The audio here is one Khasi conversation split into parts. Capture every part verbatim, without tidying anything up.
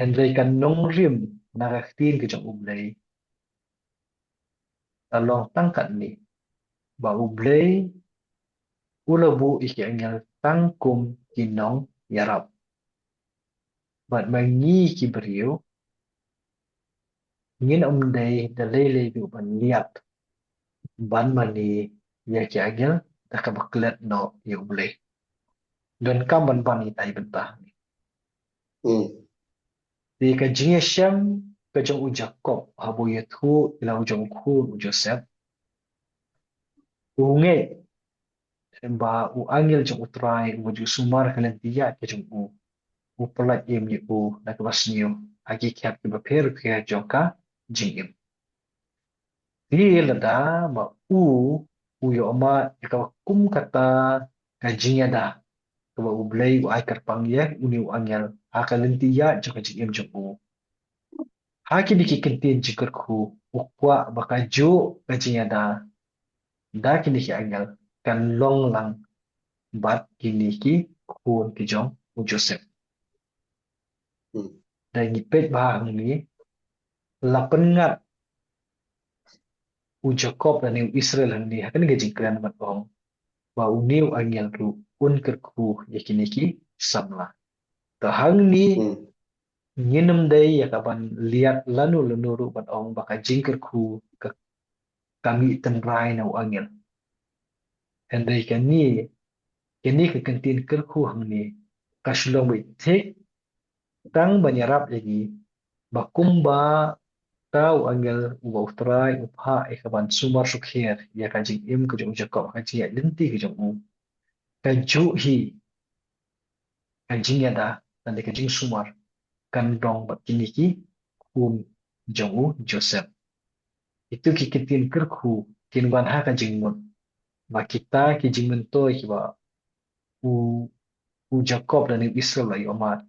Hynrei ka nongrim na ka ktien ka jong U Blei ka long tang katne, ba U Blei u la buh ïa ki angel tang kum ki nongïarap. Bad ma ngi ki briew ngin ym dei da lei lei ruh ban liat ban mane ïa ki angel da kaba klet noh ïa U Blei. Donkam ban ban ïa ka bynta. Hmm. Te ka jingïashem ka jong u Jakob haba u ïathuh ïa la u jong u khun u Joseph, u ngeit ba u angel jong U Trai uba ju sumar ka lynti ïaid ka jong u, u pyllait im ïa u na kaba sniew ha ki khep kiba pher pher jong ka jingim. Te lada ma u u ïoh mad ïa kaba kum kata ka jingïada kaba U Blei u ai kyrpang ïa une u angel ha ka lynti ïaid jong ka jingim jong u, ha kine ki kyntien jingkyrkhu u kwah ba kajuh ka jingïada da kine ki angel kan long lang bad kine ki khun ki jong u Joseph. Hmm. Da ngi peit ba hangne la pynngat u Jakob lane u Israel hangne ha kane ka jingkren ban ong ba une u angel ruh un kyrkhu ïa kine ki samla. Te hangne, hmm, ngin ym dei ïa ka ban liat lano lano ruh ban ong ba ka jingkyrkhu ka, ka mih tynrai na u angel. Hynrei kane, kane ka kyntien kyrkhu hangne ka shu long beit thik tang ban ïarap ïa ngi ba kumba uta u angel uba U Trai u phah ïa ka ban sumar sukher ïa ka jingim ka jong u Jakob, ka jingïaid lynti ka jong u, kajuh hi ka jingïada lane ka jingsumar kan long bad kine ki khun jong u Joseph. Itu ki kyntien kyrkhu kin wan ha ka jingmut ba kita ki jingmyntoi kiba u, u Jakob lane u Israel u la ïoh mad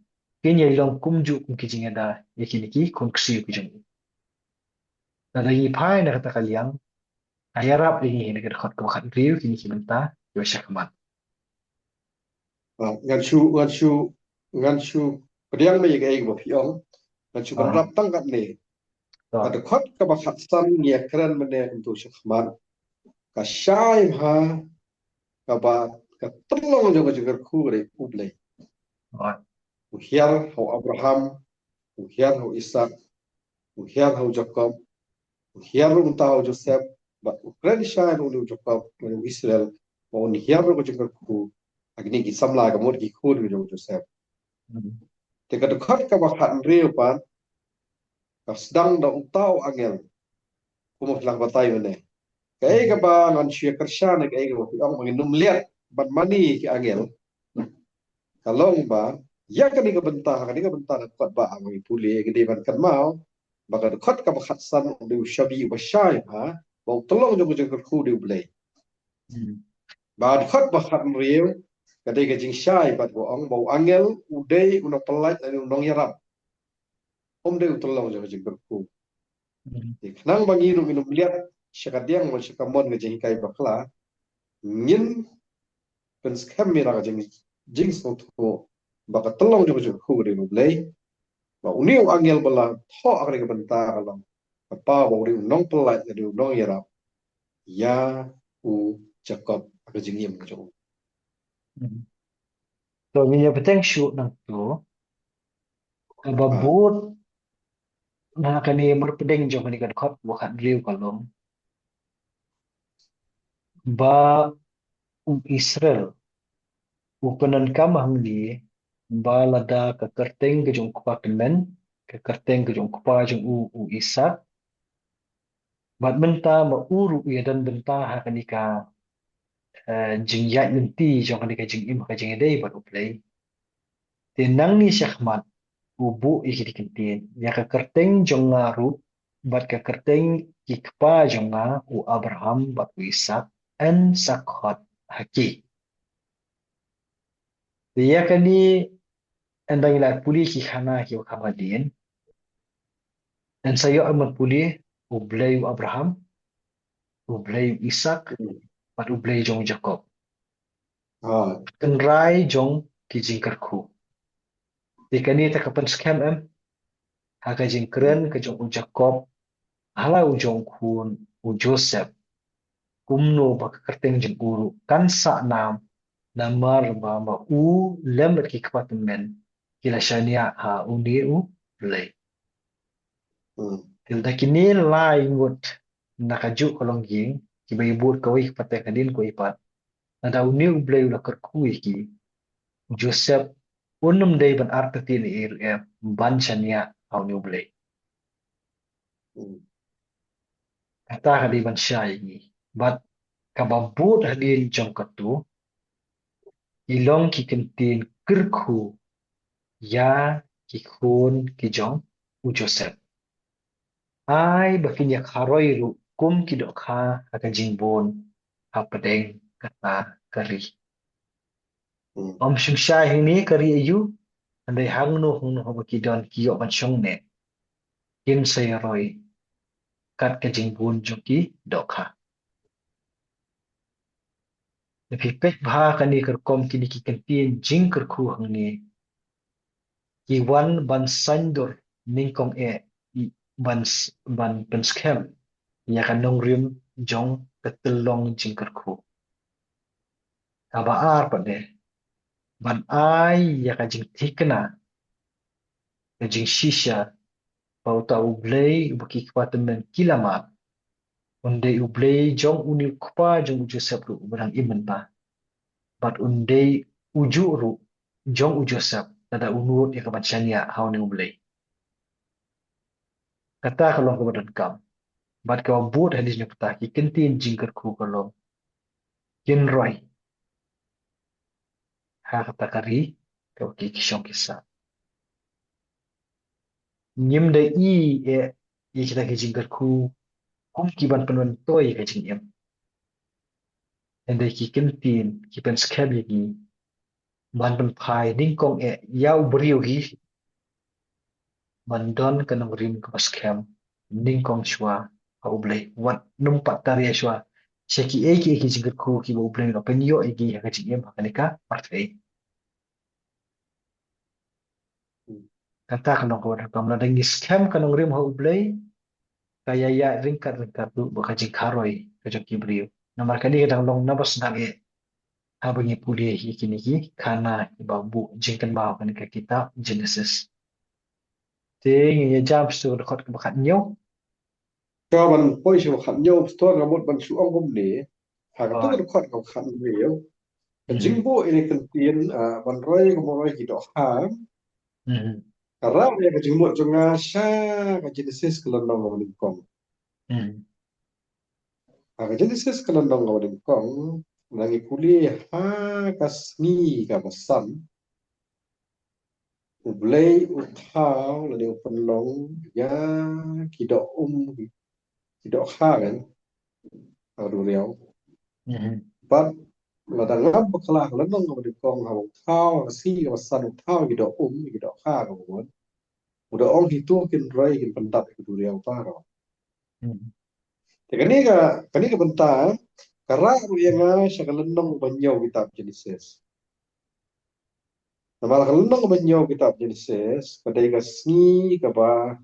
kin ïa long kumjuh kum ki jingïada ïa kine ki khun ksiew ki jong u. Lada ngi phai na kata ka liang, ka ïarap ïa ngi ha kane ka dkhot kaba khathynriew, kine ki bynta kiba sha khmat. Ah, ngan shu, ngan shu, ngan shu pdiang mih ïa kaei kaba phi ong. Ngan shu, ah, ban wrap tang katne. Ah. Ka dkhot kaba khatsan ngi ïa kren mynne kumto sha khmat. Ka shai bha kaba ka tynrong jong ka jingkyrkhu ka dei U Blei. Ah. U hiar ha u Abraham, u hiar ha u Isak, u hiar ha u Jakob, u hiar ruh mynta ha u Joseph, bad u kren shai ruh ïa u Jakob, ïa u Israel, ba un hiar ruh ka jingkyrkhu ha kine ki samla, ka mut ki khun ki jong u Joseph. Hmm. Te ka dkhot kaba khathynriew pat ka sdang da uta u angel, kumba phi la batai mynne. Kaei kaba ngan shu ïa kyrshan, kaei kaba phi ong ba ngin ym liat ban mane ki angel, ka long ba ïa kane ka bynta, ha kane ka bynta ka kot ba ngi pule, ngi dei ban kynmaw ba ka dkhot kaba khatsan u dei u shabi uba shai bha, ba u tynrong jong ka jingkyrkhu u dei U Blei. Hmm. Ba dkhot ba khathynriew ka dei ka jingshai bad ba ong ba u angel u dei u nongpyllait lane u nongïarap. Um dei u tynrong jong ka jingkyrkhu. Hmm. Te khnang ba ngi ruh ngin ym liat sha ka diang bad sha ka mon ka jinghikai bakla, ngin pynskhem ïa la ka jing, jingsngewthuh ba ka tynrong jong ka jingkyrkhu ka dei U Blei. Ba une u angel ba la thoh ha kane ka bynta ka long, ka paw ba u dei u nongpyllait, u dei u nongïarap ïa u Jakob ha ka jingim ka jong u. Hmm. To ngin ïa bteng shuh nangto. Kaba, ah, bud na kane marpdeng jong kane ka dkhot ba khathynriew ka long ba u Israel u pyndonkam hangne ba lada ka kyrteng ka jong u kpa kmen, ka kyrteng ka jong u kpa jong u, u Isak, bad mynta ma u ruh u ïadon bynta ha kane ka, eh, jingïaid lynti jong kane ka jingim ha ka jingïadei bad U Blei. Te nangne shakhmat u buh ïa kine ki kyntien, ïa ka kyrteng jong nga ruh bad ka kyrteng ki kpa jong nga u Abraham bad u Isak yn sa khot ha ki. Te ïa kane ynda ngi la pule ki khana kiba kham hadien, yn sa ïoh em ban pule U Blei u Abraham, U Blei u Isak, hmm, bad U Blei jong u Jakob. Ah. Tynrai jong ki jingkyrkhu. Te kane te ka pynskhem em? ha ka jingkren ka jong u Jakob ha la u jong u khun u Joseph, kumno ba ka kyrteng jong u ruh kan sah nam, namar ba, ba u lem bad ki kpa tymmen ki la shaniah ha une u Blei. Hmm. Te da kine lai ngut na kajuh ka longïing kiba ïabud kawei ka pateng hadien kawei pat, lada une u Blei u la kyrkhu ïa ki, u Joseph un ym dei ban artatien ei ruh em ban shaniah ha une u Blei. Hmm. Kata ka dei ban shai ïa ngi. Bad kaba bud hadien jong katu, ki long ki kyntien kyrkhu ïa ki khun ki jong u Joseph. Ai ba kin ïa kharoi ruh kum ki dohkha ha ka jingbun hapdeng kata ka ri. Hmm. Ym shym shai hangne ka ri aïu, hynrei hangno hangno haba ki don ki ïoh ban shong neh, kin sa ïaroi kat ka jingbun jong ki dohkha. Lada phi peit bha kane ka rukom, kine ki kyntien jingkyrkhu hangne ki wan ban saiñdur nyngkong eh, i, ban s-, ban pynskhem ïa ka nongrim jong ka tyllong jingkyrkhu. Kaba ar pat de, ban ai ïa ka jingthikna, ka jingshisha ba uta u Blei uba ki kpa tymmen ki la mad, un dei u Blei jong une u kpa jong u Joseph ruh uba dang im mynba. Bad un dei ujuh ruh jong u Joseph lada un nud ïa ka ban shaniah ha une u Blei. Kata ka long kaba donkam. Bad kaba bud hadien jong kata, ki kyntien jingkyrkhu ka long kin roi ha kata ka ri kaba ki, ki shong ki sah. Ngim da ïohi eh ïa kita ki jingkyrkhu kum ki ban pynmyntoi ïa ka jingim. Hynrei ki kyntien ki pynskhem ïa ngi ban pynphai nyngkong eh ïa u briew hi ban don ka nongrim kaba skhem nyngkong shuwa ha u Blei. Wat nym pat tarbiah shuwa sha kiei kiei ki jingkyrkhu kiba u Blei u la pynïoh ïa ngi ha ka jingim ha kane ka pyrthei. Kata ka long kaba donkam. Lada ngi skhem ka nongrim ha u Blei, ka ïaïaid ryngkat ryngkat ruh bad ka jingkharoi ka jong ki briew. Namar kane ka dang long naba sdang eh haba ngi pule ïa kine ki khana kiba buh jingkynmaw kane ka kitab Genesis. Te ngin ïa jam sha ka dkhot kaba khathynñiew. Ka ban poi sha ka khathynñiew, pastor, nga mut ban shu ong kumne. Ha katu ka dkhot kaba khathynñiew, ka jingbuh ïa kane ka kyntien, ah, ban roi ka ban roi ki dohkha. Ka rah ïa ka jingmut jong nga sha ka Genesis ka lynnong kaba nyngkong. Ha ka Genesis ka lynnong kaba nyngkong, lada ngi pule ha ka sngi kaba san, u Blei u thaw lane u pynlong ïa ki doh um, ki dohkha kan, ha ka duriaw. Bad lada ngam bakla, ka lynnong kaba nyngkong haba u thaw, ha ka sngi kaba san u thaw ki doh um, ki dohkha, ka mut u da ong, hato kin roi, kin pyndap ïa ka duriaw baroh. Te kane ka, kane ka bynta ka rah ruh ïa nga sha ka lynnong ba hynñiew kitab Genesis. Namar ka lynnong ba hynñiew kitab Genesis ka dei ka sngi kaba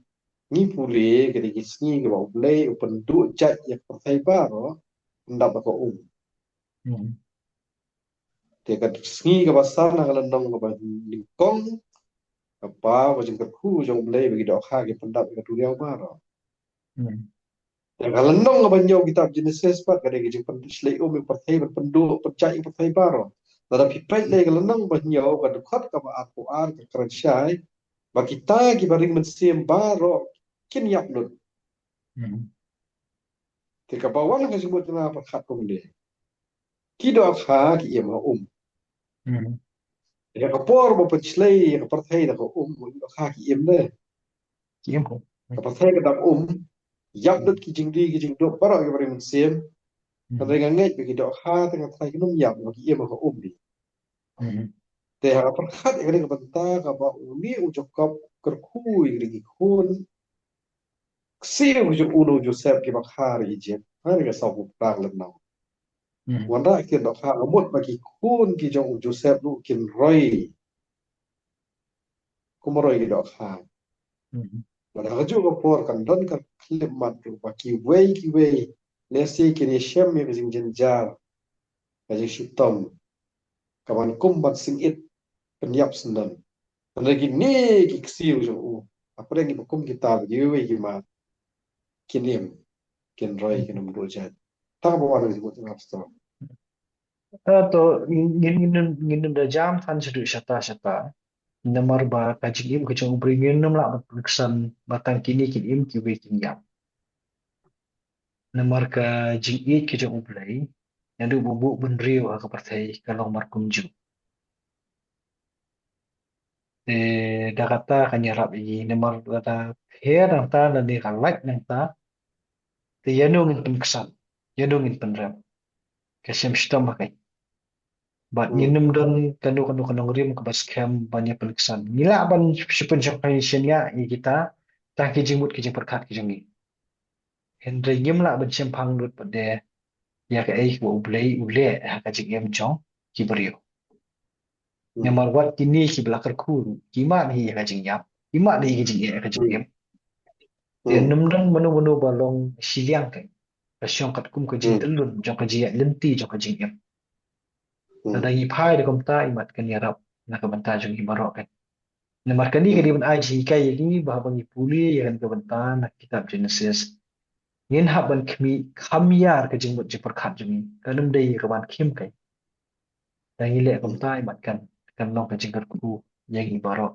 ngi pule, ka dei ka sngi kaba u Blei u pynduh jait ïa ka pyrthei baroh, pyndap da ka um. Te ka sngi kaba san ha ka lynnong kaba nyngkong, ka paw ka jingkyrkhu jong u Blei ba ki dohkha ki pyndap ïa ka duriaw baroh. Te ka lynnong kaba hynñiew kitab Genesis pat ka dei ka jingpynshlei um ïa ka pyrthei, ban pynduh pynjait ïa ka pyrthei baroh. Lada phi peit lei ka lynnong ba hynñiew, ka dkhot kaba arphew ar ka kren shai ba kita kiba ring mynsiem baroh kin ïap lut. Te kaba wan ha ka jingmut jong nga pyrkhat kumne. Ki dohkha ki im ha um. Ïa ka por ba pynshlei ïa ka pyrthei da ka um, ki dohkha ki im ne. Ki im ha um. Ka pyrthei ka dap um, ïap lut ki jingri ki jingdup baroh kiba ring mynsiem. Hynrei nga ngeit ba ki dohkha te nga tharai kin ym ïap, ba ki im ha um hi. Te ha ka pyrkhat ïa kane ka bynta kaba une u Jakob kyrkhu ïa kine ki khun ksiew jong une u Joseph kiba kha ha Ijipt, ha kane ka sawphew phra lynnong. Wanrah ki dohkha, nga mut ba ki khun ki jong u Joseph ruh kin roi kum ba roi ki dohkha. Bad ha kajuh ka por kan don ka khyllipmat ruh ba kiwei kiwei, lehse kin ïashem ïa ka jingjynjar, ka jingshitom, ka ban kum ban sngewsih pynïap syndon. Hynrei kine ki ksiew jong u, hapdeng kiba kum kita bad kiwei kiwei ki mat, kin im, kin roi, kin ym duh jait. Tang ba wan ka jingmut jingpyrkhat. Ah, to, ngin, ngin, ngin, ngin da jam than shaduh shata shata. Namar ba ka jingim ka jong u briew ngin ym lah ban pynksan ba tang kine kin im, kiwei kin ïap. Namar ka jingïeit ka jong U Blei, naduh ba buh bynriew ha ka pyrthei, ka long mar kumjuh. Te da kata kan ïarap ïa ngi, namar lada pher nangta, lane ka lait nangta, te ïano ngin pynksan, ïano ngin pynrem. Ka shem shitom ha ka. Bad ngin ym don kano kano ka nongrim kaba skhem ban ïa pynksan. Ngi lah ban shu pynshong pynshong ïa kita, tang ki jingmut ki jingpyrkhat ki jong ngi. Hynrei ngim lah ban shemphang lut pat de ïa kaei kaba U Blei u leh ha ka jingim jong ki briew. Namar wat kine kiba la kyrkhu ruh, ki mad hi ha ka jingïap, ki mad hi ha ka jingeh, ha ka jingim. Te ym don mano mano ba long shiliang, ka shong katkum ka jingtyllun jong ka jingïaid lynti jong ka jingim. Lada ngi phai da kumta, imat kan ïarap na ka bynta jong ngi baroh kan. Namar kane ka dei ban ai jinghikai ïa ngi ba haba ngi pule ïa kane ka bynta na kitab Genesis, ngin hap ban khmih kham ïar ka jingmut jingpyrkhat jong ngi, kan ym dei ïa ka ban khim kai. Da ngi leh kumta, imat kan, kan long ka jingkyrkhu ïa ngi baroh.